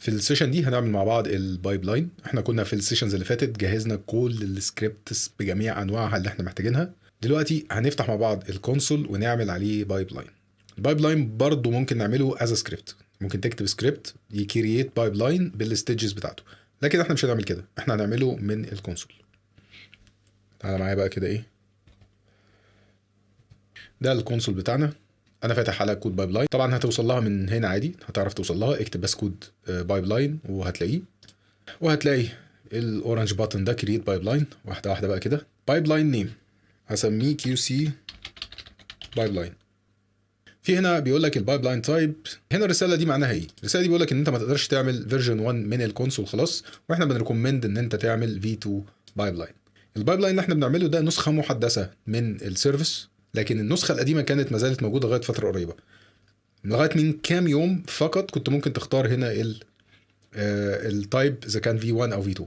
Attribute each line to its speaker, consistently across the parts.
Speaker 1: في ال session دي هنعمل مع بعض ال pipeline. احنا كنا في ال sessions اللي فاتت جهزنا كل ال scripts بجميع انواعها اللي احنا محتاجينها. دلوقتي هنفتح مع بعض ال console ونعمل عليه pipeline. ال pipeline برضو ممكن نعمله as script، ممكن تكتب script ي create pipeline بال stages بتاعته، لكن احنا مش هنعمل كده، احنا هنعمله من ال console. تعالى معايا بقى كده. ايه ده ال console بتاعنا؟ انا فاتح على CodePipeline، طبعا هتوصل لها من هنا عادي، هتعرف توصل لها، اكتب بس CodePipeline وهتلاقيه، وهتلاقي ال orange button ده create pipeline. واحدة واحدة بقى كده. pipeline name هسميه QC pipeline. في هنا بيقول لك ال pipeline type. هنا الرسالة دي معناها ايه؟ الرسالة دي بيقول لك ان انت ما تقدرش تعمل version 1 من ال console خلاص، واحنا بن recommend ان انت تعمل V2 pipeline. ال pipeline اللي احنا بنعمله ده نسخه محدثة من ال service، لكن النسخة القديمة كانت ما زالت موجودة لغاية فترة قريبه. لغاية من كام يوم فقط كنت ممكن تختار هنا ال type اذا كان V1 او V2،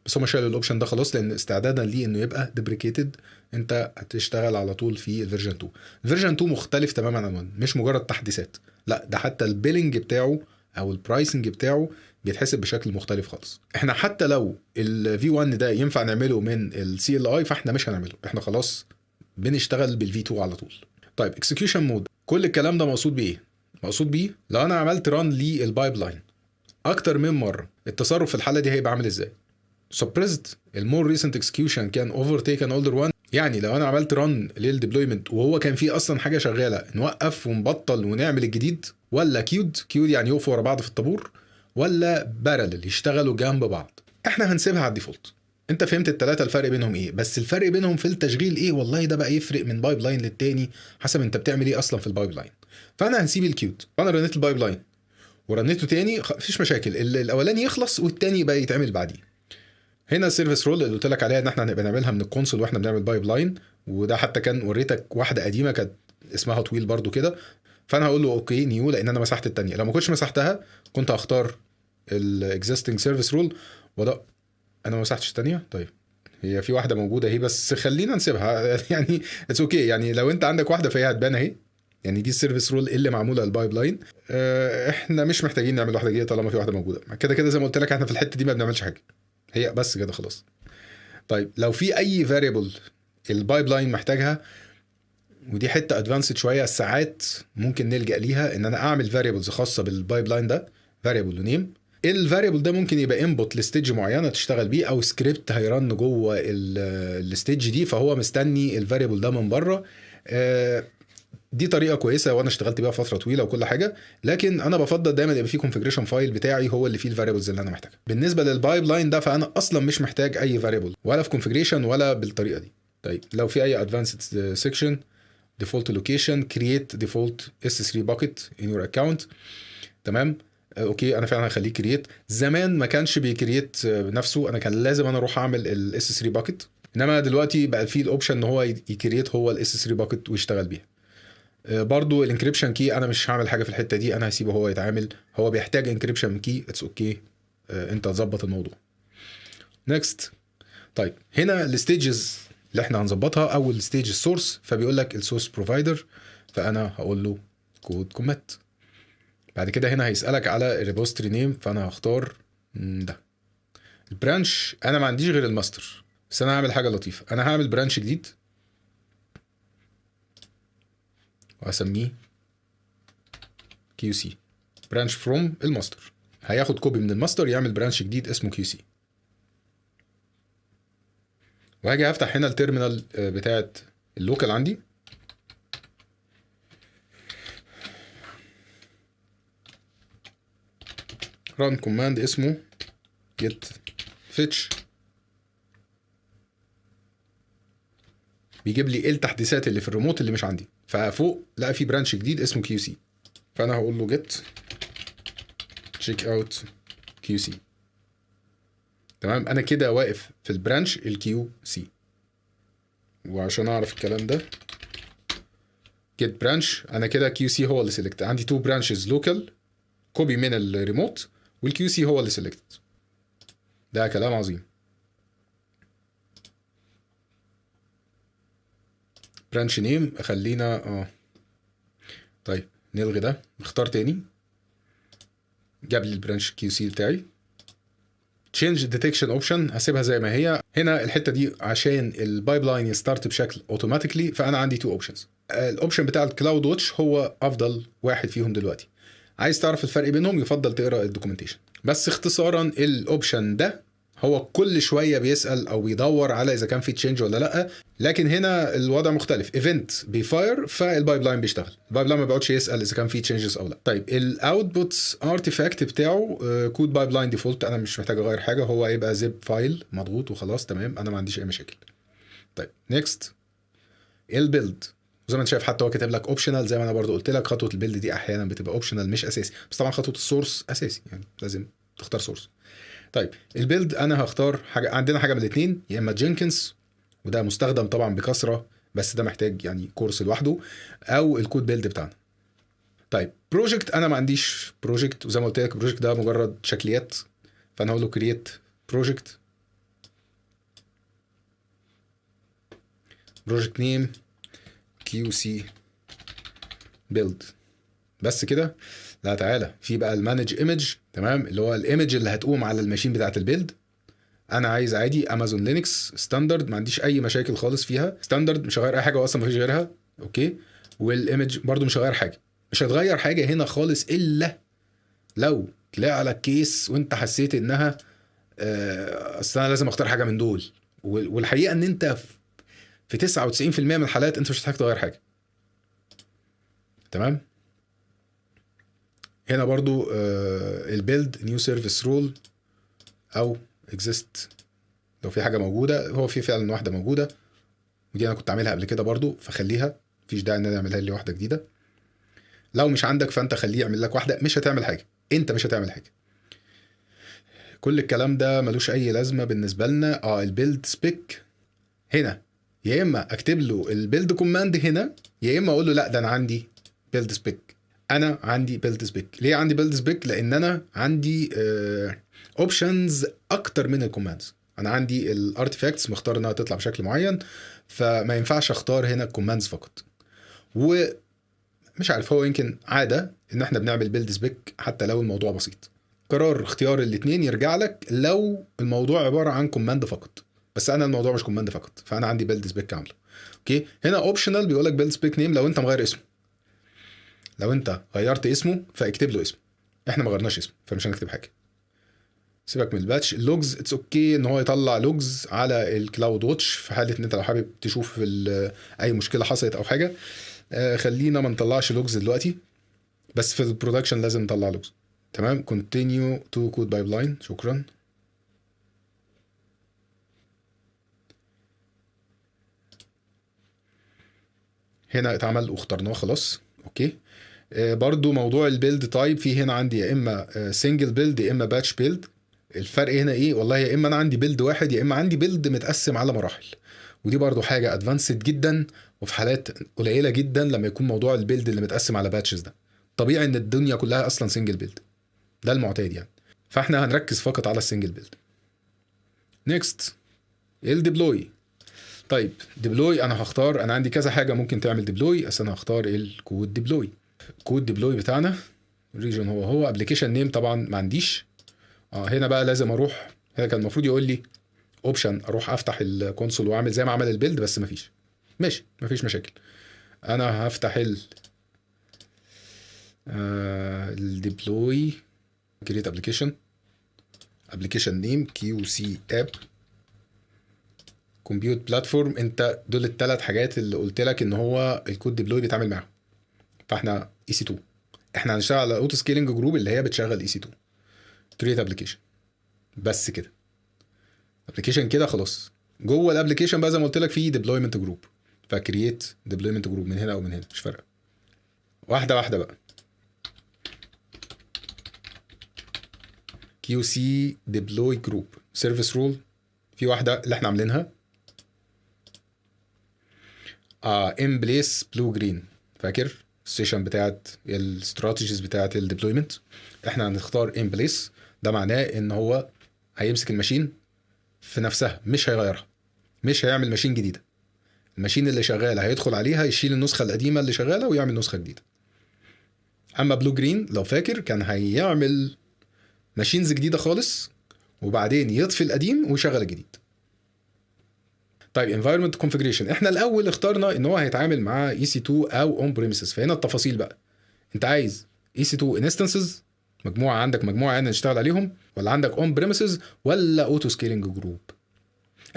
Speaker 1: بس هم شالوا ال option ده خلاص، لان استعدادا ليه انه يبقى deprecated. انت هتشتغل على طول في ال version 2. ال version 2 مختلف تماما عن 1، مش مجرد تحديثات، لا ده حتى ال billing بتاعه او ال pricing بتاعه بيتحسب بشكل مختلف خالص. احنا حتى لو ال V1 ده ينفع نعمله من ال CLI فاحنا مش هنعمله، احنا خلاص بنشتغل بال V2 على طول. طيب execution mode، كل الكلام ده مقصود بايه؟ مقصود بيه لو انا عملت run لل pipeline اكتر من مرة، التصرف في الحالة دي هيبقى عامل ازاي؟ suppressed ال more recent execution can overtake an older one. يعني لو انا عملت run لل deployment وهو كان فيه اصلا حاجة شغالة، نوقف ونبطل ونعمل الجديد، ولا queued؟ queued يعني يقفوا ورا بعض في الطابور، ولا parallel يشتغلوا جنب بعض؟ احنا هنسيبها على ال default. انت فهمت الثلاثة الفرق بينهم ايه، بس الفرق بينهم في التشغيل ايه؟ والله ده بقى يفرق من pipeline للتاني حسب انت بتعمل ايه اصلا في ال pipeline. فانا هنسيب ال queued. فانا رنيت ال pipeline ورنيته تاني، مفيش مشاكل، الاولاني يخلص والتاني بقى يتعمل بعديه. هنا ال service role اللي قلت لك عليها ان احنا هنبقى نعملها من ال console واحنا بنعمل pipeline، وده حتى كان وريتك واحدة قديمة كانت اسمها طويل برده كده، فانا هقول له okay new لان انا مسحت الثانية. لو ما كنتش مسحتها كنت هختار ال existing service role، وده انا ما مسحتش الثانية. طيب هي في واحدة موجودة اهي، بس خلينا نسيبها يعني it's okay. يعني لو انت عندك واحدة فهي هتبان اهي، يعني دي ال service role اللي معمولة لل pipeline. احنا مش محتاجين نعمل واحدة جديدة طالما في واحدة موجودة. كده كده زي ما قلت لك احنا في الحتة دي ما بنعملش حاجة، هي بس كده خلاص. طيب لو في اي variable ال pipeline محتاجها، ودي حتة advanced شوية ساعات ممكن نلجا ليها، ان انا اعمل variables خاصة بال pipeline ده، variable و name. ال variable ده ممكن يبقى input ل stage معينة تشتغل بيه، او script هي run جوه ال stage دي، فهو مستني ال variable ده من بره. دي طريقه كويسة وانا اشتغلت بيها فترة طويلة وكل حاجة، لكن انا بفضل دايما يبقى في configuration file بتاعي هو اللي فيه ال variables اللي انا محتاجها. بالنسبة لل pipeline ده فانا اصلا مش محتاج اي variable ولا في configuration ولا بالطريقة دي. طيب لو في اي advanced section، default location، create default S3 bucket in your account. تمام okay، انا فعلا هخليه create. زمان ما كانش بي create نفسه، انا كان لازم انا اروح اعمل ال S3 bucket، انما دلوقتي بقى فيه ال option ان هو ي create هو ال S3 bucket ويشتغل بيها. برضو ال encryption key انا مش هعمل حاجة في الحتة دي، انا هسيبه هو يتعامل، هو بيحتاج encryption key، it's okay، انت تظبط الموضوع. next. طيب هنا ال stages اللي احنا هنظبطها، اول stage ال source، فبيقول لك ال source provider، فانا هقول له CodeCommit. بعد كده هنا هيسالك على ال repository name، فانا هختار ده. ال branch انا ما عنديش غير الماستر، بس انا هعمل حاجة لطيفة، انا هعمل branch جديد واسميه QC، branch from ال master. هياخد copy من الماستر يعمل branch جديد اسمه QC. وهاجي افتح هنا ال terminal بتاعت ال local عندي. run command اسمه git fetch، بيجيب لي ايه التحديثات اللي في الريموت اللي مش عندي. ففوق لقى في branch جديد اسمه QC، فانا هقول له git checkout QC. تمام، انا كده واقف في ال branch ال QC. وعشان اعرف الكلام ده git branch، انا كده QC هو اللي select. عندي two branches local copy من ال remote، وال QC هو اللي select. ده كلام عظيم. branch name خلينا طيب نلغي ده، نختار تاني جاب لي ال branch QC بتاعي. change detection option هسيبها زي ما هي. هنا الحتة دي عشان ال pipeline ي start بشكل automatically، فانا عندي two options. ال option بتاع ال CloudWatch هو افضل واحد فيهم دلوقتي. عايز تعرف الفرق بينهم يفضل تقرا ال documentation، بس اختصارا ال option ده هو كل شوية بيسال او بيدور على اذا كان في change ولا لا، لكن هنا الوضع مختلف. event بي fire فال pipeline بيشتغل، ال pipeline ما بيقعدش يسال اذا كان في changes او لا. طيب ال output artifact بتاعه CodePipeline default، انا مش محتاج اغير حاجة، هو هيبقى zip file مضغوط وخلاص، تمام، انا ما عنديش اي مشاكل. طيب next ال build، زي ما انت شايف حتى هو كاتب لك optional، زي ما انا برضو قلت لك خطوة ال build دي احيانا بتبقى optional مش اساسي، بس طبعا خطوة ال source اساسي، يعني لازم تختار source. طيب ال build انا هختار حاجة، عندنا حاجة من الاثنين، يا اما جينكنز وده مستخدم طبعا بكثرة بس ده محتاج يعني course لوحده، او ال CodeBuild بتاعنا. طيب project، انا ما عنديش project، وزي ما قلت لك ال project ده مجرد شكليات، فانا هقول له create project، project name QC build، بس كده. لا تعالى في بقى ال manage image، تمام، اللي هو ال image اللي هتقوم على ال machine بتاعت ال build. انا عايز عادي Amazon Linux standard، ما عنديش اي مشاكل خالص فيها، standard مش هغير اي حاجة، واصلا ما فيش غيرها، okay. وال image برده مش هغير حاجة، مش هتغير حاجة هنا خالص الا لو طلع لك case وانت حسيت انها اصل انا لازم اختار حاجة من دول، والحقيقة ان انت في 99% من الحالات انت مش هتحتاج تغير حاجة، تمام. هنا برضو ال build new service role او exist لو في حاجة موجودة، هو في فعلا واحدة موجودة ودي انا كنت عاملها قبل كده برضو، فخليها، مفيش داعي ان انا اعملها لي واحدة جديدة. لو مش عندك فانت خليه يعمل لك واحدة، مش هتعمل حاجة، انت مش هتعمل حاجة. كل الكلام ده ملوش اي لازمه بالنسبة لنا. ال build spec هنا يا اما اكتب له ال build command هنا، يا اما اقول له لا ده انا عندي build spec. انا عندي build spec. ليه عندي build spec؟ لان انا عندي options اكتر من ال commands. انا عندي ال artifacts مختار انها تطلع بشكل معين، فما ينفعش اختار هنا ال commands فقط. ومش عارف، هو يمكن عادة ان احنا بنعمل build spec حتى لو الموضوع بسيط. قرار اختيار الاثنين يرجع لك لو الموضوع عبارة عن command فقط، بس انا الموضوع مش command فقط، فانا عندي build spec عامله. okay، هنا optional بيقول لك build spec name لو انت مغير اسمه، لو انت غيرت اسمه فاكتب له اسمه، احنا ما غيرناش اسمه فمش هنكتب حاجة. سيبك من ال batch. ال logs it's okay ان هو يطلع logs على ال CloudWatch في حاله ان انت لو حابب تشوف اي مشكلة حصلت او حاجة. خلينا ما نطلعش logs دلوقتي، بس في ال production لازم نطلع logs. تمام، continue to CodePipeline، شكرا. هنا اتعمل واخترناه خلاص، okay. برضو موضوع ال build type، في هنا عندي يا اما single build يا اما batch build. الفرق هنا ايه؟ والله يا اما انا عندي build واحد يا اما عندي build متقسم على مراحل، ودي برضو حاجة advanced جدا وفي حالات قليله جدا لما يكون موضوع ال build اللي متقسم على batches ده. طبيعي ان الدنيا كلها اصلا single build، ده المعتاد يعني، فاحنا هنركز فقط على ال single build. next ال deploy. طيب deploy انا هختار، انا عندي كذا حاجة ممكن تعمل deploy، بس انا هختار ال CodeDeploy. CodeDeploy بتاعنا region هو هو، application name طبعا ما عنديش. هنا بقى لازم اروح، هنا كان المفروض يقول لي option اروح افتح ال console واعمل زي ما عمل ال build، بس مفيش. ماشي، مفيش مشاكل. انا هفتح ال deploy، create application، application name QC app، compute platform. انت دول الثلاث حاجات اللي قلت لك ان هو ال CodeDeploy بيتعامل معاهم. فاحنا EC2، احنا هنشتغل على auto scaling group اللي هي بتشغل EC2. create application بس كده، application كده خلاص. جوه ال application بقى زي ما قلت لك في deployment group، ف create deployment group من هنا او من هنا مش فارقه. واحدة واحدة بقى. QC deploy group service role، في واحدة اللي احنا عاملينها in place blue green، فاكر ال session بتاعت ال strategies بتاعت ال deployment؟ احنا هنختار in place، ده معناه ان هو هيمسك ال machine في نفسها مش هيغيرها، مش هيعمل machine جديدة. ال machine اللي شغالة هيدخل عليها يشيل النسخة القديمة اللي شغالة ويعمل نسخه جديدة. اما blue green لو فاكر كان هيعمل machines جديدة خالص، وبعدين يطفي القديم ويشغل الجديد. طيب environment configuration، احنا الاول اخترنا ان هو هيتعامل مع EC2 او on premises. فهنا التفاصيل بقى، انت عايز EC2 instances، مجموعة عندك مجموعة يعني نشتغل عليهم، ولا عندك on premises، ولا auto scaling group؟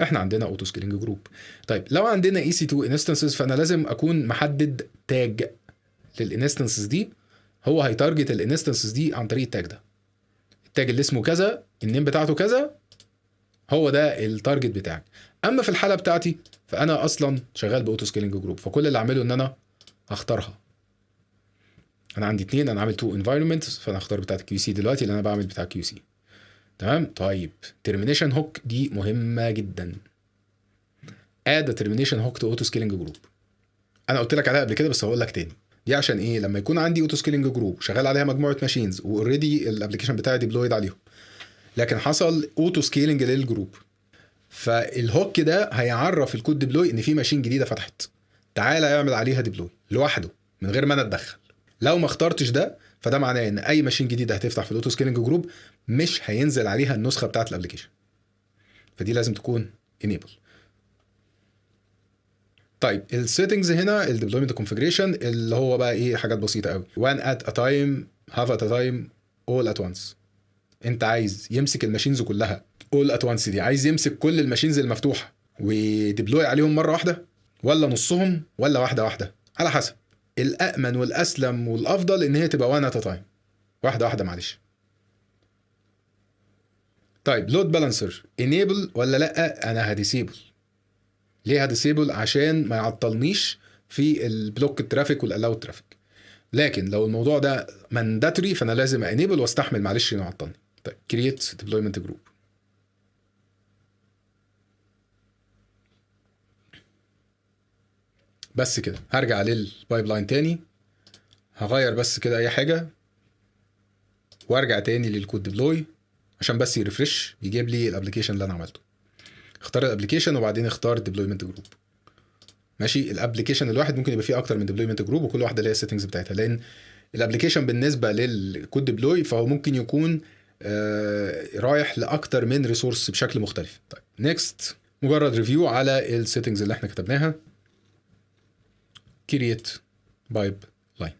Speaker 1: احنا عندنا auto scaling group. طيب لو عندنا EC2 instances فانا لازم اكون محدد tag لل instances دي، هو هي target ال instances دي عن طريق ال tag ده، ال tag اللي اسمه كذا، ال name بتاعته كذا، هو ده ال target بتاعك. اما في الحالة بتاعتي فانا اصلا شغال ب auto scaling group، فكل اللي اعمله ان انا هختارها. انا عندي اتنين، انا عامل two environment، فانا هختار بتاعت QC دلوقتي اللي انا بعمل بتاع QC. تمام. طيب termination hook دي مهمة جدا. add termination hook to auto scaling group، انا قلت لك عليها قبل كده بس هقول لك تاني. دي عشان ايه؟ لما يكون عندي auto scaling group شغال عليها مجموعة machines و already ال application بتاعي deployed عليهم، لكن حصل auto scaling لل group، فال hook ده هيعرف ال CodeDeploy ان في machine جديدة فتحت، تعالى اعمل عليها deploy لوحده من غير ما انا اتدخل. لو ما اخترتش ده فده معناه ان اي machine جديدة هتفتح في ال auto scaling group مش هينزل عليها النسخة بتاعه ال application، فدي لازم تكون enable. طيب ال settings هنا ال deployment configuration اللي هو بقى ايه، حاجات بسيطة قوي، one at a time، half at a time، all at once. انت عايز يمسك ال machines كلها all at once، دي عايز يمسك كل ال machines المفتوحة وي deploy عليهم مرة واحدة، ولا نصهم، ولا واحدة واحدة، على حسب. الامن والاسلم والافضل ان هي تبقى one at a time، واحدة واحدة معلش. طيب load balancer enable ولا لا؟ انا ه disable. ليه ه disable؟ عشان ما يعطلنيش في ال block traffic وال allow traffic. لكن لو الموضوع ده mandatory فانا لازم enable واستحمل معلش انه يعطلني. طيب create deployment group. بس كده هرجع لل pipeline تاني، هغير بس كده اي حاجة وارجع تاني لل CodeDeploy عشان بس ي refresh يجيب لي ال application اللي انا عملته. اختار ال application وبعدين اختار deployment group. ماشي، ال application الواحد ممكن يبقى فيه اكتر من deployment group وكل واحدة ليها ال settings بتاعتها، لان ال application بالنسبة لل CodeDeploy فهو ممكن يكون رايح لاكتر من resource بشكل مختلف. طيب next، مجرد review على ال settings اللي احنا كتبناها. create pipeline.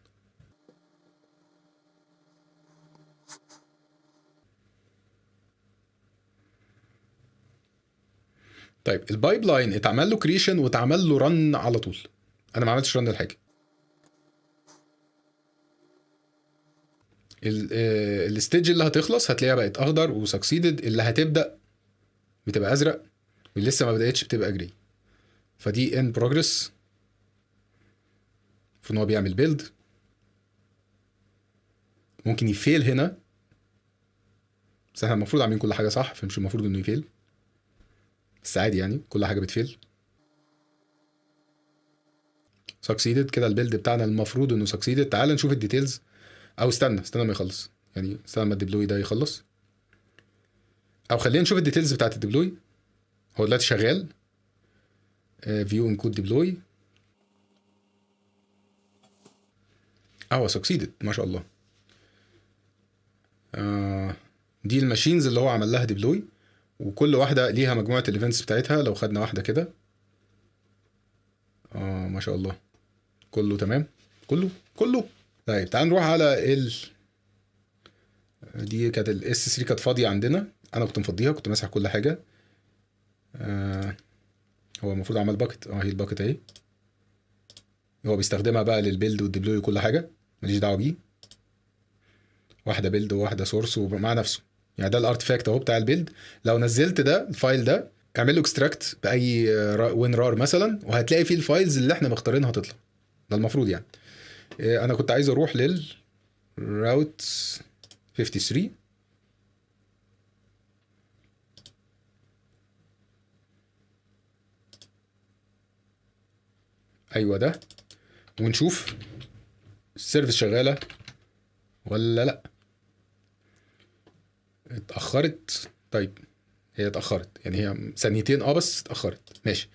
Speaker 1: طيب ال pipeline اتعمل له creation واتعمل له run على طول، انا ما عملتش run لحاجة. ال stage اللي هتخلص هتلاقيها بقت اخضر و succeeded، اللي هتبدا بتبقى ازرق، واللي لسه ما بداتش بتبقى grey. فدي in progress، المفروض ان هو بيعمل build. ممكن ي fail هنا، بس احنا المفروض عاملين كل حاجة صح، فمش المفروض انه ي fail، بس عادي يعني كل حاجة بت fail. succeeded كده ال build بتاعنا المفروض انه succeeded. تعال نشوف ال details، او استنى ما يخلص، يعني استنى ما ال deploy ده يخلص، او خلينا نشوف ال details بتاعت ال deploy. هو دلوقتي شغال view in CodeDeploy، اهو succeeded ما شاء الله. دي ال machines اللي هو عمل لها deploy، وكل واحدة ليها مجموعة ال events بتاعتها. لو خدنا واحدة كده، ما شاء الله كله تمام، كله. طيب تعال نروح على ال دي كانت ال S3 كانت فاضية عندنا، انا كنت مفضيها، كنت ماسح كل حاجة. هو المفروض عمل bucket، هي ال bucket اهي، هو بيستخدمها بقى لل build وال deploy وكل حاجة، ماليش دعوه بيه. واحدة build وواحدة source ومع نفسه، يعني ده ال artifact اهو بتاع ال build. لو نزلت ده ال file ده، اعمل له extract باي WinRAR مثلا، وهتلاقي فيه ال files اللي احنا مختارينها تطلع. ده المفروض يعني. انا كنت عايز اروح لل route 53. ايوه ده، ونشوف ال service شغالة ولا لا. اتاخرت. طيب هي اتاخرت، يعني هي ثانيتين بس اتاخرت. ماشي،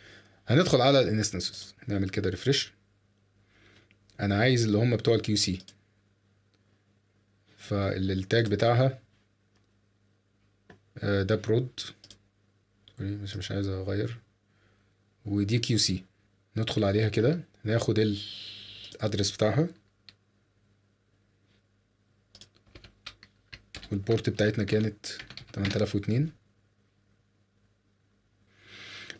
Speaker 1: هندخل على ال instances، نعمل كده refresh. انا عايز اللي هم بتوع ال QC، فال tag بتاعها ده prod، مش عايز اغير. ودي QC، ندخل عليها كده ناخد ال address بتاعها وال port بتاعتنا كانت 8002.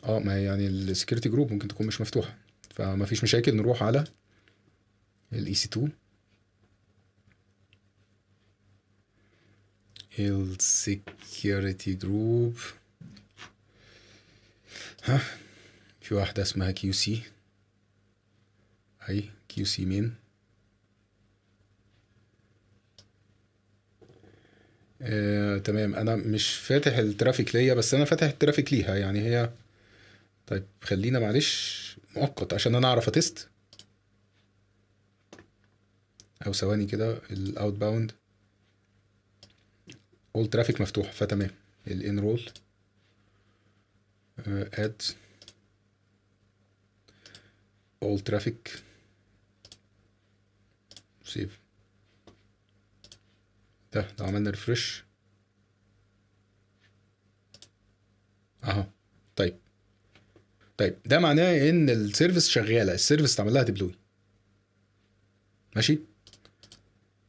Speaker 1: ما هي يعني ال security group ممكن تكون مش مفتوحة، فما فيش مشاكل. نروح على ال EC2، ال security group، ها في واحدة اسمها QC، اهي QC main. تمام. انا مش فاتح ال traffic ليا، بس انا فاتح ال traffic ليها يعني هي. طيب خلينا معلش مؤقت عشان انا اعرف ا test، او ثواني كده. ال outbound all traffic مفتوح، فتمام. ال in role add all traffic save. ده لو عملنا refresh اهو. طيب ده معناه ان ال service شغالة، ال service اتعمل لها deploy، ماشي.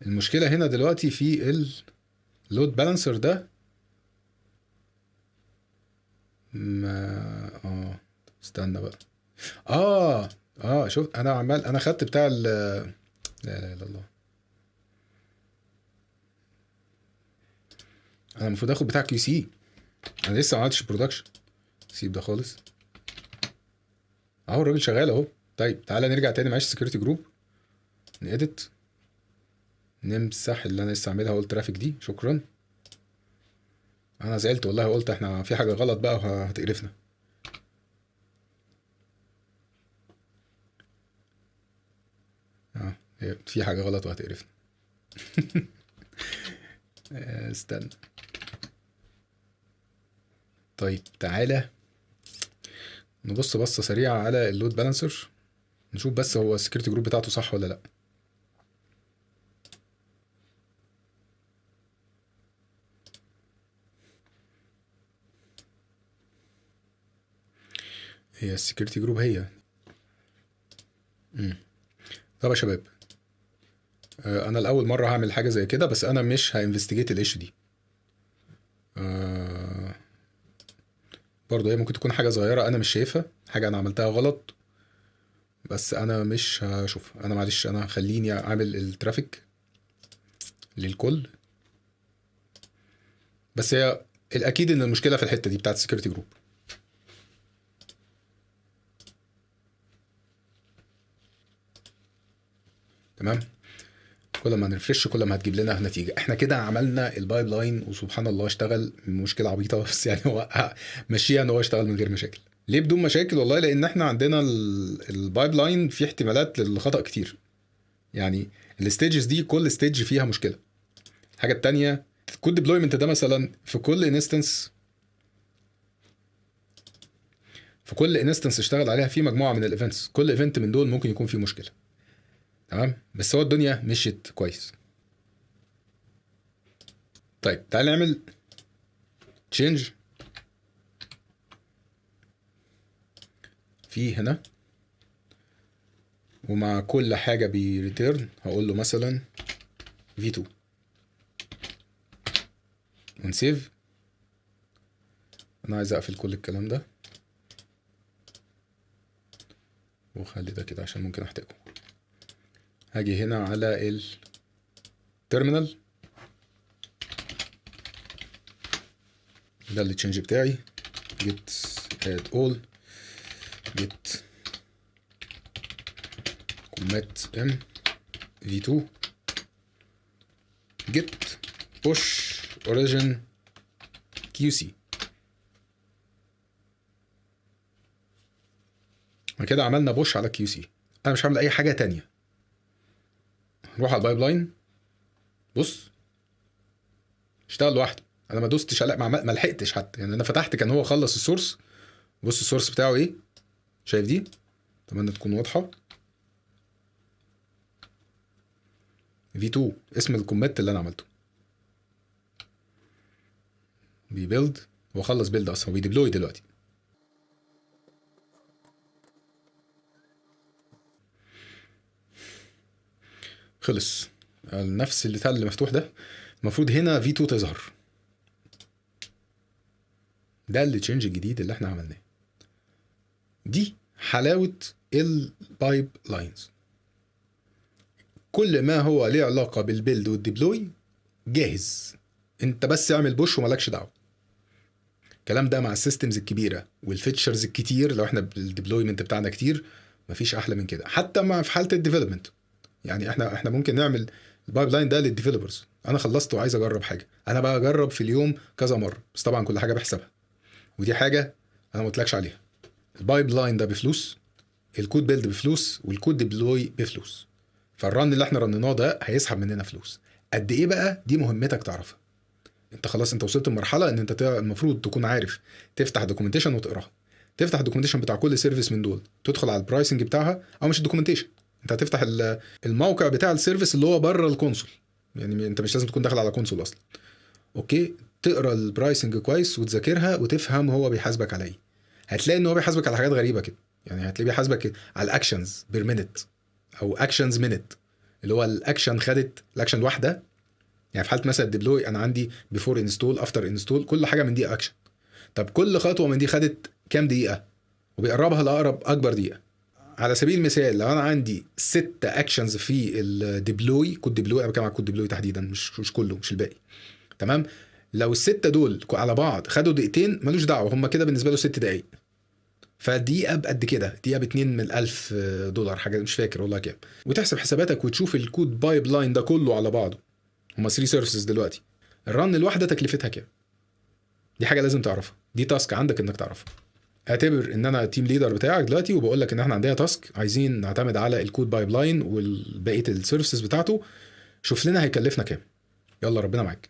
Speaker 1: المشكلة هنا دلوقتي في ال load balancer ده، ما استنى بقى. شوف انا عمال، انا خدت بتاع ال لا اله الا الله، انا المفروض اخد بتاع QC، انا لسه ما عملتش production. سيب ده خالص، اهو الراجل شغال اهو. طيب تعالى نرجع تاني معلش security group، ن edit، نمسح اللي انا لسه عاملها all traffic دي، شكرا. انا زعلت والله، قلت احنا في حاجة غلط بقى وهتقرفنا. في حاجة غلط وهتقرفنا. استنى. طيب تعالى نبص بصة سريعة على ال load balancer، نشوف بس هو ال security group بتاعته صح ولا لا. هي ال security group هي. طب يا شباب، انا الاول مرة هعمل حاجة زي كده، بس انا مش ه investigate ال issue دي. برضه هي ممكن تكون حاجة صغيرة انا مش شايفها، حاجة انا عملتها غلط، بس انا مش هشوفها. انا معلش، انا خليني اعمل ال traffic للكل، بس هي الاكيد ان المشكلة في الحتة دي بتاعت ال security group. تمام. كل ما ن refresh كل ما هتجيب لنا نتيجة. احنا كده عملنا ال pipeline وسبحان الله اشتغل. مشكلة عبيطه بس يعني هو ماشية ان هو اشتغل من غير مشاكل. ليه بدون مشاكل؟ والله لان احنا عندنا ال pipeline فيه احتمالات للخطا كتير، يعني ال stages دي كل stage فيها مشكلة. الحاجة الثانية code deployment ده مثلا في كل instance، في كل instance اشتغل عليها في مجموعة من ال events، كل event من دول ممكن يكون فيه مشكلة. تمام، بس هو الدنيا مشيت كويس. طيب تعال نعمل change في هنا، ومع كل حاجة ب return هقول له مثلا v2 ون save. انا عايز اقفل كل الكلام ده وخلي ده كده عشان ممكن احتاجه. هاجي هنا على ال terminal، ده ال change بتاعي، git add all git commit m v2 git push origin qc. كده عملنا push على QC. انا مش هعمل اي حاجة تانية. نروح على ال pipeline، بص اشتغل لوحده، انا ما دوستش على، ما لحقتش حتى، يعني انا فتحت كان هو خلص ال source. بص ال source بتاعه ايه، شايف دي؟ اتمنى تكون واضحة. v2 اسم ال commit اللي انا عملته. بي build، هو خلص build اصلا، هو بي deploy دلوقتي. خلص. نفس اللي اللي مفتوح ده المفروض هنا V2 تظهر. ده ال change الجديد اللي احنا عملناه. دي حلاوة ال pipelines. كل ما هو ليه علاقة بال build وال deploy جاهز، انت بس اعمل push ومالكش دعوة. الكلام ده مع ال systems الكبيرة وال features الكتير، لو احنا بال deployment بتاعنا كتير مفيش احلى من كده. حتى مع في حالة ال development، يعني احنا ممكن نعمل ال pipeline ده لل developers. انا خلصت وعايز اجرب حاجة، انا بقى اجرب في اليوم كذا مرة، بس طبعا كل حاجة بحسبها، ودي حاجة انا ما قلتلكش عليها. ال pipeline ده بفلوس، ال code build بفلوس، وال code deploy بفلوس. فال run اللي احنا رنيناه ده هيسحب مننا فلوس قد ايه بقى؟ دي مهمتك تعرفها. انت خلاص انت وصلت لمرحلة ان انت المفروض تكون عارف تفتح documentation وتقراها، تفتح ال documentation بتاع كل service من دول، تدخل على ال pricing بتاعها، او مش ال documentation، انت هتفتح الموقع بتاع ال service اللي هو بره ال console، يعني انت مش لازم تكون داخل على console اصلا. okay، تقرا ال pricing كويس وتذاكرها وتفهم هو بيحاسبك على ايه. هتلاقي ان هو بيحاسبك على حاجات غريبة كده، يعني هتلاقيه بيحاسبك على ال actions per minute او actions minute، اللي هو الاكشن خدت الاكشن واحدة. يعني في حاله مثلا ال deploy انا عندي before install، after install، كل حاجة من دي اكشن. طب كل خطوة من دي خدت كام دقيقة؟ وبيقربها لاقرب اكبر دقيقة. على سبيل المثال لو انا عندي 6 actions في ال deploy، code deploy، انا بتكلم على code deploy تحديدا، مش كله، مش الباقي، تمام؟ لو ال6 دول على بعض خدوا دقيقتين ملوش دعوه، هم كده بالنسبة له 6 دقائق. فدقيقه بقد كده، دقيقة ب 2 من 1000 دولار، حاجة مش فاكر والله كام. وتحسب حساباتك وتشوف ال code pipeline ده كله على بعضه، هما 3 services دلوقتي، ال run الواحدة تكلفتها كام. دي حاجة لازم تعرفها، دي task عندك انك تعرفها. اعتبر ان انا team leader بتاعك دلوقتي وبقول لك ان احنا عندنا task عايزين نعتمد على ال code pipeline والبقية ال services بتاعته، شوف لنا هيكلفنا كام. يلا ربنا معاك.